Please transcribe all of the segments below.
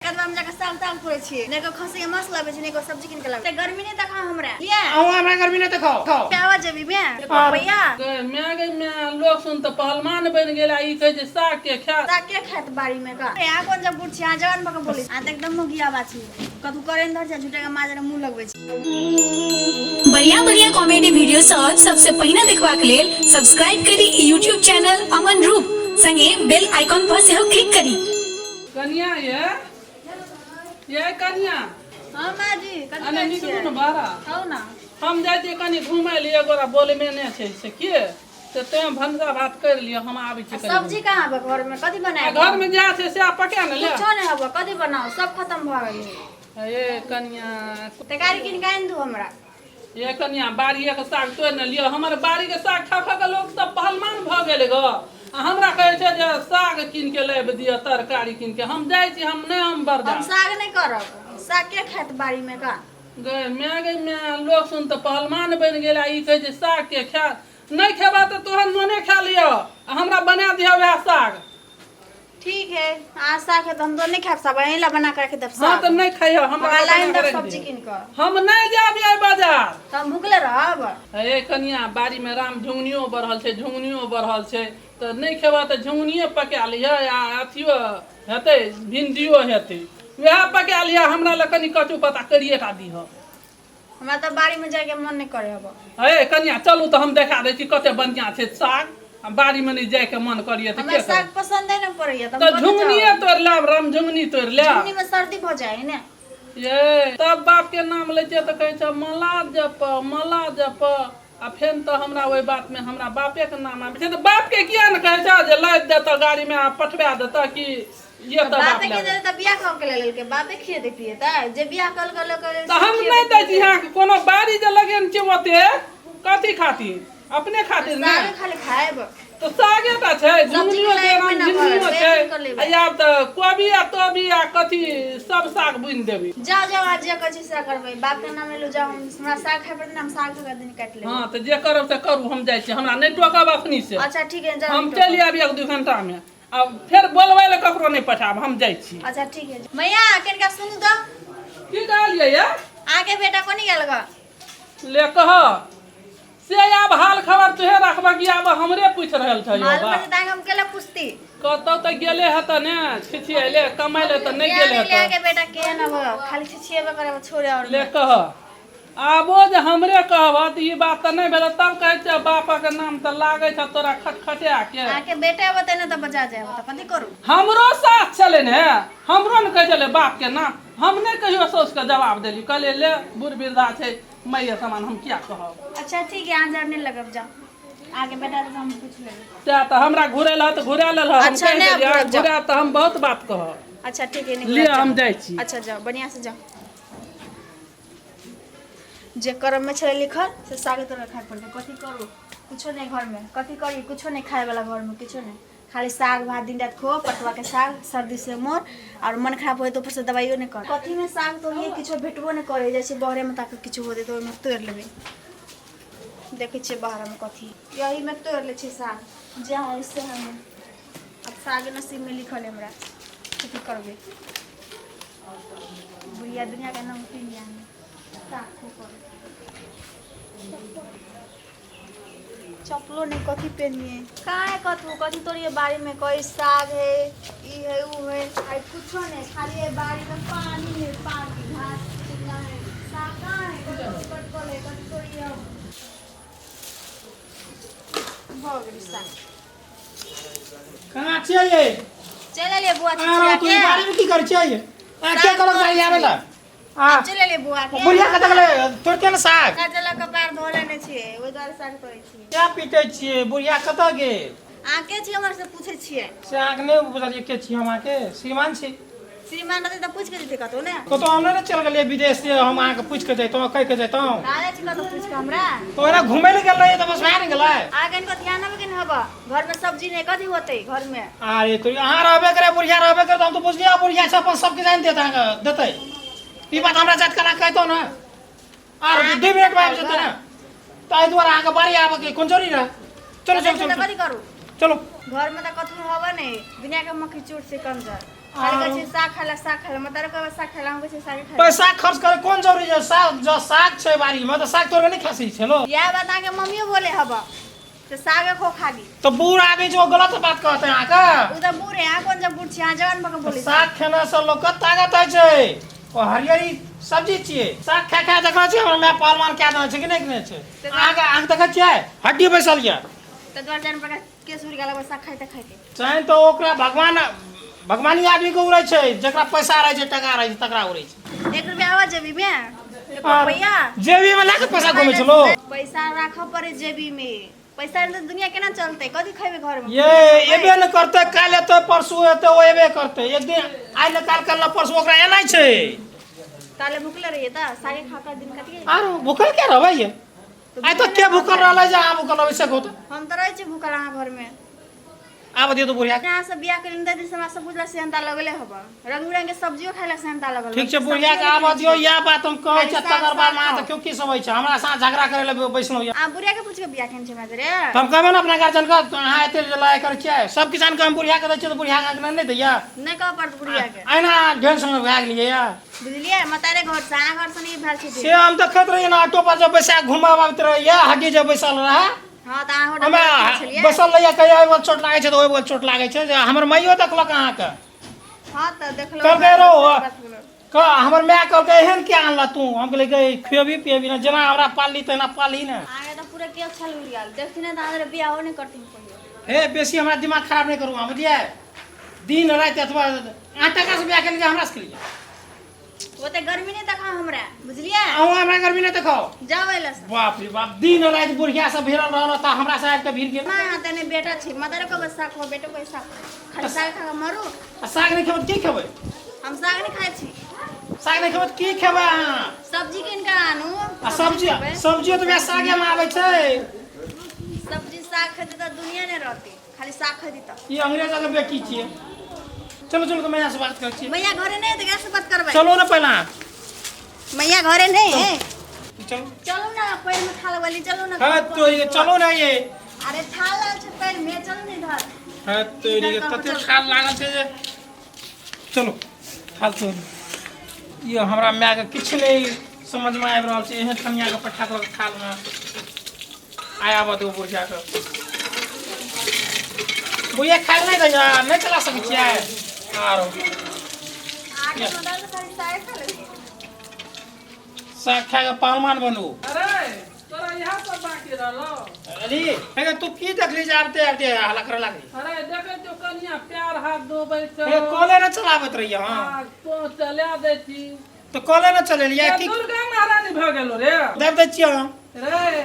कदवा में जाके साग ताग तोड़ै छियै, नहि को खसी के मांस लाबै छै, नहि को सब्जी कीन के लाबै छै। गर्मी नहि देखा हमरा लिया। अहूँ हमरा गर्मी नहि देखाओ खाओ। आवाज जेबी में पपैया। गै माय, गै माय, लोक सुन तऽ पहलवान बनि गेल आ ई कहै छै साग के खायत। साग के खायत बाड़ी में का? ए, अहाँ कोन जब बुढ़ छी, अहाँ जवान भऽ के बोलै छी। अहाँ तऽ एकदम मुगिया बाछी, कतहु करे नहि धर छै, झूठे के माजरे मुँह लगबै छी। बढ़िया बढ़िया कॉमेडी वीडियो सब सबसे पहिने देखबाक लेल सब्सक्राइब करी यूट्यूब चैनल अमन रूप, संगे बेल आइकॉन पर सेहो क्लिक करी। कनिया ये, ये कनिया। हाँ माँ जी, कथी अने कहै निकलू छियै? ने बाहर। कहू ना। हम जाइ छियै कनि घुमै लए, एगोरा बोलबे नहि छै से के से तैं भनसा भात करि लिअ, हम आबै छी कनि। सब्जी कहाँ हबे घर में? कथी आ बनाएब? घर में जे छै से पका ने ले। कुछो नहि हबे, कथी बनाउ? सब खत्म भऽ गेलै। ए कनिया। तरकारी कीन के आनि दू हमरा। ये कनिया, बाड़िए के साग तोड़ि ने लिअ। हमर बाड़ी के साग खा खा के लोक सब पहलवान भऽ गेलै ग, आ हमरा कहै छै जे साग कीन के लाबि दिअ, तरकारी कीन के। हम जाइ छी, हम नहि, हम बर्दा। हम साग नहि करब, साग के खायत बाड़ी में का? गै माय, गै माय, लोक सुन तऽ पहलवान बनि गेल आ ई कहै छै साग के खायत। नहि खेबा तऽ तोहर मोने खा लिअ आ हमरा बना दिअ वएह साग। ठीक है, अहाँ साग है तऽ हम तो नहीं खायब साग, अहीं ला बना के रख देब हाँ। साग। तऽ नहि खइह, हमरा हमरा लाइन बना के देब राखि सब्जी दिअ। कीन कऽ। हम नहि जायब आइ बाजार। तऽ हम भुखले रहब? हे कनिया, बाड़ीमे राम झुङ्गनियो बढ़ल छै, झुङ्गनियो बढ़ल छै, तऽ नहि खेबह तऽ झुङ्गनिये पका लिहऽ आ अथियो हेतै, भिन्डियो हेतै, वएह पका लिहऽ। हमरा लए कनि कचू पत्ता करिए टा दिहऽ। हमरा तऽ बाड़ी में जायके मन नहि करे हब। हे कनिया, चलू तऽ हम देखा दै छी कते बढ़िआँ छै साग। आ बाड़ीमे नहि जायके मन करिए तऽ हमरा के साग पसंद नहि पड़ैया। तऽ तऽ झुङ्गनिये तोड़ि लेब, राम झुङ्गनी तोड़ि लेब। झुङ्गनी में सर्दी भऽ जाइ है ने। ये तब बापके नाम लै छियै तऽ कहै छै मला जप, मला जप। आ फेन तऽ हमरा ओहि बातमे हमरा बापेके नाम आबै छै तऽ बापके किया ने कहै छै जे लादि देतऽ गाड़ीमे आ पठबा देतऽ कि ये तऽ बाप बापे के लए देले तऽ बियाह कऽ के ले लेलकै, बापे खिएतै पिएतै जे बियाह कल कल कल। तऽ हम नहि दै छी अहाँके कोनो बाड़ी जे लगेने छियै ओते कथी खातिर? अपने खातिर ने। सागे खाली खाएब। तऽ सागे टा छै, झुङ्गनियो छै, लायक राम नहि झुङ्गनियो भरल, छै। से की लेबै? आ आब तऽ कोबी आ तोबी आ कथी सब साग बुनि देबै। जाओ जाओ, आज जे कहै छी से करबै। बाप के नाम लेलु, जाओ। हम हमरा साग खाय पड़तै ने, हम साग खा के दिन काटि लेबै। हँ तऽ जे करब से करू, हम जाइ छी, हमरा नहि टोकब अखनी से। अच्छा ठीक है, जाओ। हम चलि आयब एक दू घंटामे, आब फेर बोलबै लए ककरो नहि पठायब, हम जाइ छी। अच्छा ठीक है। मैया, कनिका सुनू तऽ। की कहलियै ये? अहाँके बेटा कोनी गेल ग? ले कह से, आब हाल खबर तुहे रखबह कि आब हमरे पूछि रहल छह? यौ मालूम बा पड़तै तऽ हम केला पूछती? कतौ तऽ गेले हेतऽ ने छिछिएले कमाइ ले, तऽ नहि गेल ज्ञान हेतऽ। के बेटा केहन अब, खाली छिछिएबे करे छोड़े और। ले कह, आबो जे हमरे कहबह तऽ ई बात तऽ नहि भेल। तब कहै छियै बापक नाम तऽ लागै छ तोरा खटखटा के। अहाँके बेटा बते ने तऽ बजा जाए, तऽ कथी करू? हमरो साथ छलै ने, हमरो ने कहै छलै बापके नाम। हम नहि कहियो साउसके जवाब देली, कहलियै ले बूढ़ वृद्धा छै, मैया समान, हम किया कहब? अच्छा ठीक है, अहाँ जर नहीं लगब, जाओ। आगे बेटा से हम पूछ लेबै। तें तऽ हमरा घुरै लए तऽ घुरा लेल हम। अच्छा, कहि नहि देलियै, घुरब, जाउ। घुरायब तऽ हम बहुत बात कहब। अच्छा ठीक है, नहीं लिअ, घुरायब, हम जाउ। जाइ छी। अच्छा जाओ, बढ़िया से जाओ। जे करम में छलै लिखल से सागे तोड़ के खाय पड़तै। कथी करू? कुछो नहीं घर में। कथी करी? कुछो नहीं खाए वाला घर में, किछो नहीं, खाली साग भात दिन रात खो, पटुआ के साग, सर्दी से मोर और मन खराब होए तो ऊपर से दवाइयो नहीं कर। कथी में साग तोड़िए? किछो भेटबो नहीं करे। जाइ छै बहरे में ताके किछो होतै तऽ ओहिमे तोड़ि लेबै। देखै छियै बाहरमे कथी, यही में तोड़ि लै छियै साग, जे है से हम। अब साग नसीब में लिखल है हमरा, कथी करबै? बुढ़िया दुनिया के नाम तीन जाने साग खूब करू। चप्पलो नहीं, कथी पहनिए? कहाँ है कथू? कथी तोड़िए बाड़ी में? कोई साग है, ई है, ऊ है, आई कुछो नहीं। खाली है बाड़ी में पानी है, पानी, घास कितना है, साग कहाँ है? कथू कटकल है? कथी तोड़िए हम? भऽ गेलै साग। कहाँ छियै ये? चलि एलियै बुआ आ छिछिया तू ई के। बाड़ी में की करै छियै? आ के कहलक बाड़ी आबै ला? आ चलि एलियै बुआ के। बुढ़िया कतऽ गेलै? तोड़ते ने साग। काजला कपार धो लेने छियै, ओहि दुआरे साग तोड़ै छियै। क्या पीटै छियै? बुढ़िया कतऽ गेल? अहाँ के छी हमर से पूछै छियै? से अहाँके नहि बुझलियै के छी हम? अहाँके श्रीमान छी। श्रीमान रहतै तऽ पूछि के जेतै कतहु ने। कतहु हम नहि ने चलि गेलियै विदेश से हम अहाँके पूछि के जैतहुँ, कहि के जैतहुँ। कहाँ जाइ छी कतहु पूछि के हमरा? तो ओना घुमै लए गेल रहियै तऽ बस भए ने गेलै। अहाँके इनको ध्यान अबै के ने हबऽ, घर में सब्जी नहि, कथी होतै घर में? अरे तो अहाँ रहबे करे, बुढ़िया रहबे करे, तऽ हम तऽ बुझलियै बुढ़िया छै, अपन सबके जानि देत, अहाँके देतै। ई बात हमरा जाइत कला कहितहुँ ने, आर 2 मिनटमे आबि जेतै ने। तऽ एहि दुआरे अहाँके बाड़ी आबऽके कोन जरूरी रहै? चलू चलू। तऽ चलू कथी करू? चलू। घर में तऽ कथू हबऽ नहि, दुनिया के मक्खी चूर से कंजर। खाली कहै छै साग खाय ला साग खाय ला मतारो कहबै साग खाय ला हम कहै छै सागे खाय ला। पैसा खर्च करे कोन जरूरी छै साग जो साग छै बाड़ी में तऽ साग तोड़ के नहीं खा सकै छै लोग इएह बात अहाँके मम्मियो बोले हब से सागे खो खाली तऽ बूढ़ आदमी जो गलत बात कहते अहाँके उ तऽ बूढ़ है अहाँ कोन जब बूढ़ छी अहाँ जवान भऽ के बोलै छी साग खेना से लोग के ताकत होइ छै ओ हरियरी सब्जी छियै साग खा खा देखै छियै हमर माय पहलवान कए देने छै कि नहि केने छै अहाँके अहाँके देखै छियै हड्डी बैसल यऽ तऽ दुआर जान प्रकाश केस उड़ि गेल साग खाइते खाइते चाहे तऽ ओकरा भगवान भगवानी आदमी के उड़ै छै जकरा पैसा रहै छै टका रहै छै तकरा उड़ै छै एक रुपया आवा जेबी में एक रुपया जेबी में लए के पैसा घुमै छै लोग पैसा राखऽ पड़े जेबी में पैसा नहि तऽ दुनिया केना चलतै कथी खैबै घर में ये एबे ने करतै काल्हि एतै परसू एतै ओ एबे करतै एक दिन आइ ने काल्हि काल्हि ने परसू ओकरा एनाइ छै ताले भुखले रहिए तऽ सागे खा कऽ दिन कटिए आरो भूखल क्या रहबै ये आइ तऽ के भूखल रहलै जे अहाँ भूखल रहबै से कहू तऽ हम तऽ रहै छी भूखल अहाँ घर में आब दियौ तऽ बुढ़िया अहाँ सब बियाह करी दिन से हमरा सब बुझला सेहनता लगले हब रंग बिरंग के सब्जियो खाय ला सेहनता लगल ठीक छै बुढ़िया के आबऽ दियौ इएह बात हम कहै छियै तकर बाद अहाँ देखियौ की सब होइ छै हमरा साथ झगड़ा करै लए बैसलहुँ यऽ आ बुढ़िया के पूछ के बियाह केने छै हमरा रे तऽ हम कहबै ने अपना गार्जियन के अहाँ एते जे लड़ाइ करै छियै सब किसान के हम बुढ़िया के दै छियै तऽ बुढ़िया के नहि दैया नहि कहऽ पड़त बुढ़िया के अहिना ढेर संग भए गेलियै यऽ बुझलियै मतारे घर से अहाँ घर से नहीं भेल छै से हम देखैत रहियै ने ऑटो पर जब बैसा कऽ घुमाबैत रहियै हड्डी जब बैसल रहै हाँ तऽ अहाँ होटल हमरा छलियै बैसल रहियै कहिया ओहि बल चोट लागै छै तऽ ओहि बल चोट लागै छै जे हमर माइयो देखलक अहाँके हाँ तऽ देखलहुँ कहलकै रौ कह हमर माय कहलकै एहन किया आनल तू हम कहलियै गै खुएबी पिएबी ने जेना हमरा पालली तेना पालही ने अहाँके तऽ पूरा केस छल उड़ि गेल देखथिन ने तऽ अहाँ बियाहो नहि करथिन कहियो हे बेसी हमरा दिमाग खराब नहि करू अहाँ बुझलियै दिन राति अथवा अहाँ टका से बियाह केलियै हमरा से केलियै ओते गर्मी नहि देखा हमरा बुझलियै अहूँ हमरा गर्मी नहि देखाओ जाओ एला से बाप रे बाप दिन राति बुढ़िया सब भिड़ल रहल तऽ हमरा से आबि कऽ भिड़ गेल माँ यहाँ तने बेटा छै मदर को बस साग खो बेटो को साग खाली साग खा के मरू आ साग नहि खेबै तऽ की खेबै हम साग नहि खाइ छी साग नहि खेबै तऽ की खेबै अहाँ सब्जी कीन के आनू आ सब्जी खेबै। सब्जियो तऽ वएह सागेमे आबै छै सब्जी साग खेतै तऽ दुनिया नहि रहतै खाली साग खेतै तऽ ई अंग्रेजक बेटी छियै चलो चलो तो मैया से बात करै छी मैया घरे नहीं है तो कैसे बात करबै चलो ने पहला मैया घरे नहीं है चलो चलू ना पैर में थाल वाली चलू ना हाँ तो ये चलो ना ये अरे थाल लागल छै पैर में चलू ने इधर हाँ तो ये तते थाल लागल छै जे चलो थाल तो ये हमरा माय के किछु नहि समझ में आबि रहल छै एहन कनिया के पठा देलक थाल में आय आबऽ दू बुढ़िया के बुढ़िया खाय नहि दैया नहि चला सकै छियै आरो आगे मदर खाली साग खा लेबै साग खा कऽ पहलवान बनू अरे तोरा इएह सब बाकी रहलो अरे हे तू की देखली जे आबते आबते हल्ला करे लागली अरे देखै छियौ कनिया प्यार हाथ धोबै छौ हे कॉले ने चलाबैत रहियै हँ आ तो चला दै छी तऽ कॉले ने चलेलियै की दुर्गा महारानी भऽ गेलो रे दाबि दै छियै हम रे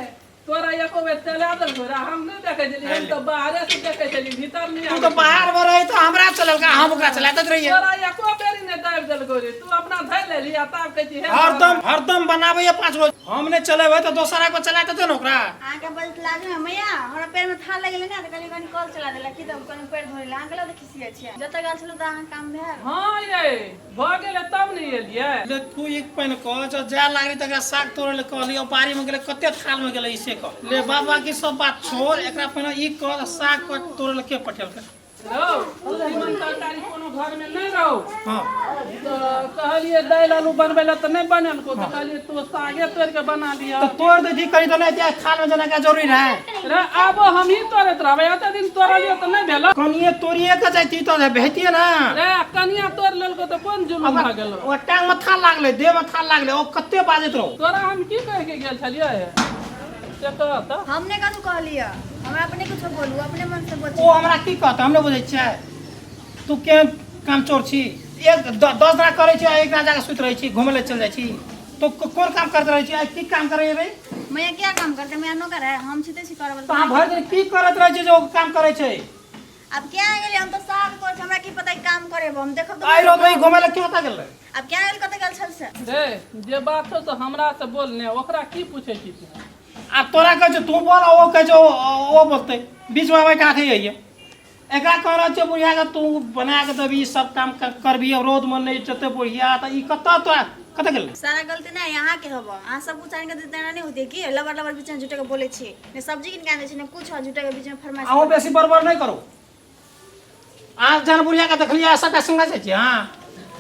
तोरा एको बेर चला देलको रे हम नहि देखै छलियै हम तऽ बाहरे से देखै छलियै भीतर नहि तू तऽ बाहर मे रही तऽ हमरा चलेलका हम ओकरा चला दैत रहियै तोरा एको बेर नहि दाबि देलको रे तू अपना धरि लेलही आ तब कहै छी हे हरदम हरदम बनाबैया पाँच रोज हम नहि चलेबै तऽ दोसर आगू चला देतै ने ओकरा अहाँके बजत लाज में मैया हमरा पैर में थाल लागि गेलै ने तऽ कहलियै कनि कल चला देलक की तऽ कनि पैर धोइ लए अहाँके लग खिसियै छियै जतऽ गेल छलहुँ तऽ अहाँ काम भेल हँ यै भऽ गेलै तब ने एलियै ले तू एक पानि कह जब जाय लागली तकरा साग तोड़े ले कहली ओ बाड़ी में गेलै कते थाल में गेलै ई से कह ले बाबा की सब बात छोड़ एकरा पहिने ई कह साग पर तोड़े ले के पठेलकै रौ तीमन तरकारी कोनो घरमे नहि रहौ हँ तऽ कहलियै दालि आलू बनबै लए तऽ नहि बनेलको तऽ कहलियै तू सागे तोड़ि कऽ बना लिअ तऽ तोड़ दै छी कहीं तऽ नहि जाय थाल में जेना के जरूरी रहै रे आबो हमही तोड़ैत रहबै एते दिन तोड़लियै तऽ नहि भेल कनिए तोड़िए के जैती तऽ भेटिए ना रे कनिया तोड़ि लेलको तऽ कोन जुलुम भऽ गेलो ओ टांग में थाल लागलै देह में थाल लागलै ओ कते बाजैत रहौ तोरा हम की कहि के गेल छलियै से कह तऽ हम नहि कतहु कहलियै हमरा अपने कुछो बोलू अपने मन से बोलू ओ हमरा की कहतै हम नहि बुझै छियै तू केहन काम चोर छी एक 10 दिना करै छी आ एक दिना जाके सुति रहै छी घुमै लए चलि जाइ छी तो कोन काम करैत रहै छी आइ की काम करै रे मैया क्या काम करते मैया नौकर है हम छिते छी करबल तऽ अहाँ भरि दिन की करैत रहै छी जे ओ काम करै छै अब क्या गेलै हम तऽ साग करै छी हमरा की पता ई काम करे हम देखब आइ रौद में घुमै लए क्यों गेलै अब क्या गेल कतऽ गेल छल से रे जे बात छौ से हमरा से बोल ने ओकरा की पूछै छी तू आब तोरा कहै छौ तू बोल ओ कहै छौ ओ बोलतै बीचमे आबै के हाथे अइए एकरा कह रहल छियै बुढ़िया के तू बना के देबही सब काम करबही रौद में नहि जेतै बुढ़िया तऽ ई कतऽ तोरा कतऽ गेलै सारा गलती ना यहाँ के हबो अहाँ सब कुछ आन के देना नहीं होती कि लबर लबर बीच में झूठे के बोले छी ने सब्जी किन के आने छी ने कुछ झूठे के बीच में फरमाइश अहूँ बेसी बड़बड़ नहि करू अहाँ जहन बुढ़िया के देखलियै सबटा सुनने जाइ छियै अहाँ?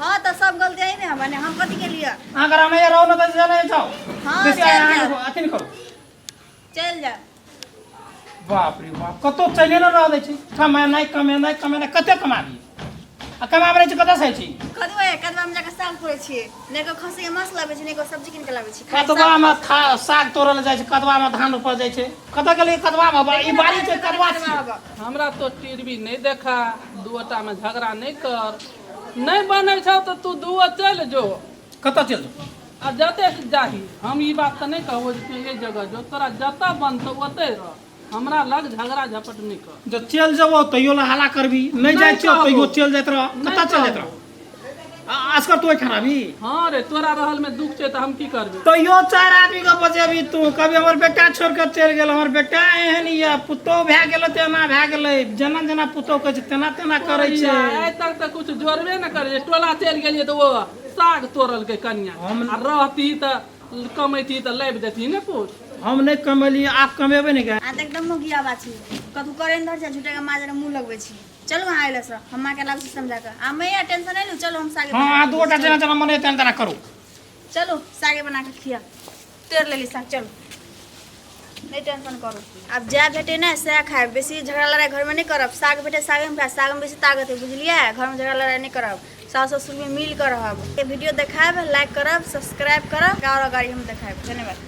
हाँ तऽ सब गलती अहीं ने हमर, हम कथी के लिए? अहाँ अगर रहू ने तऽ चले जाउ। हाँ, बेसी चलि अहाँ जाउ। अथी नहि करू। चलि जाउ। बाप रे बाप, कतौ चले ने रह दै छै। कमेनाइ कमेनाइ कमेनाइ, कते कमाबी आ कमाबै रहै छै कतऽ से छी? कदुआ कदुआ में जाके साग तोड़ै छियै, नहि को खसी के मांस लाबै छी, नहि को सब्जी कीन के लाबै छी। खाली कदवा में खा साग तोड़ल जाइ छै, कदवा में धान रोपल जाइ छै। कतऽ गेलै कदवा में? ई बाड़ी छै, कदवा छियै। हमरा तो टीवी नहि देखा, दुओटा में झगड़ा नहि कर। नहि बनै छौ तऽ तू दुओ चलि जो। कतऽ चलि जो? आ जते जाही, हम ई बात तऽ नहि कहबो जे तू एहि जगह जो, तोरा जतऽ बनतौ ओतै रह, हमरा लग झगड़ा झपट नहि कर। जब चलि जेबौ तैयो ला हल्ला करबी, नहि जाइ छियौ कहबो। तैयो चलि जाइत रह। नहि कतऽ चलि जाइत रह? कहबो। असगर तू एहिठाम रहबी? हाँ रे, तोरा रहल में दुख छै तऽ हम की करबै? तैयो 4 आदमी के बजेबी तू। कभी हमर बेटा छोड़ के चलि गेल, हमर बेटा एहन यऽ, पुतोह भए गेलै तऽ एना भए गेलै, जेना जेना पुतोह कहै छै तेना तेना करै छै। आइ तक तऽ कुछ जोड़बे ने करै छै। टोला चलि गेलियै तऽ ओ साग तोड़लकै कनिया, आ रहती तऽ कमैती तऽ लाबि देती ने कुछ। हम नहि कमेलियै, आब कमेबै ने गे। अहाँ तऽ एकदम मोगिया बात छी, कतहु करै नहि धर छै, झूठे के माँ जेना मुँह लगबै छी। चलू अहाँ अयला से हम माँ के लाबै छी समझा कऽ। आ मैया टेंशन नहि लू, चलू हम सागे हाँ, बना अहाँ कऽ दूटा चलू। जेना जेना मन तेना तेना करू। चलू सागे बना कऽ खिया, तोड़ि लेली साग, चलू नहि टेंशन करू। आब जएह भेटै ने सएह खायब, बेसी झगड़ा लड़ाइ घरमे नहि करब। साग भेटै सागेमे खायब, सागमे बेसी ताकत है, बुझलियै? घरमे झगड़ा लड़ाइ नहि करब, सास ससुरमे मिल कऽ रहब। ये वीडियो देखायब, लाइक करब, सब्सक्राइब करब, और अगाड़ी हम देखायब। धन्यवाद।